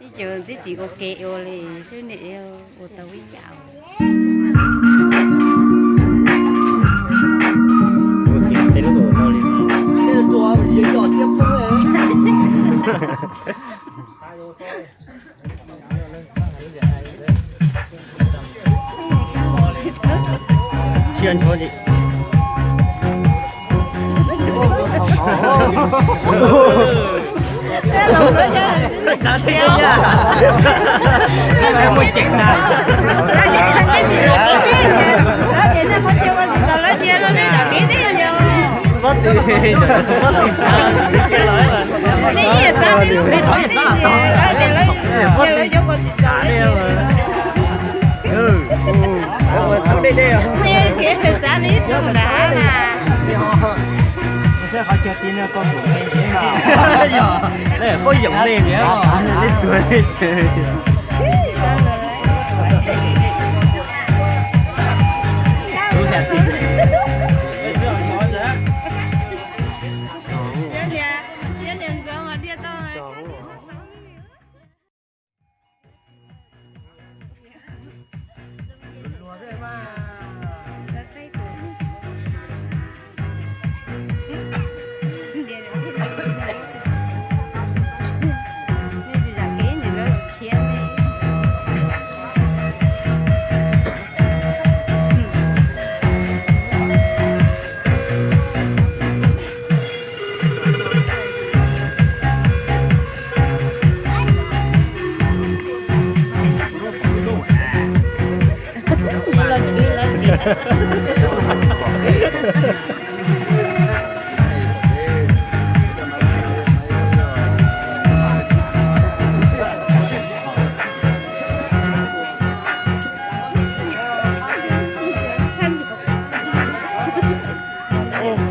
Ces twb tsis ua ke ua li, seb niam ua tau ib yam. Qhov yoov li,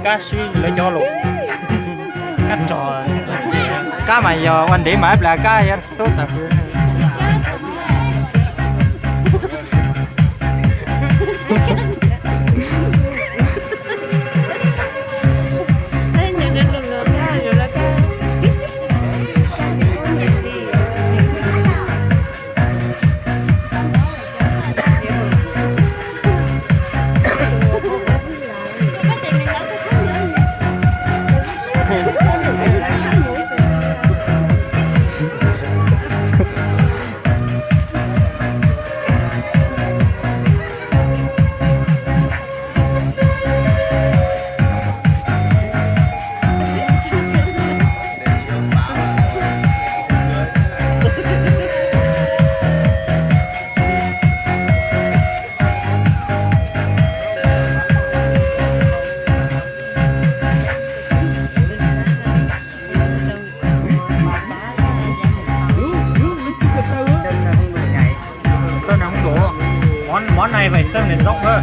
Kab sib lawv cov los, kab rog, kab mas yog ua ntev mas ib plag kab yuav xub tawm. Món, món này phải xông để dốc thôi.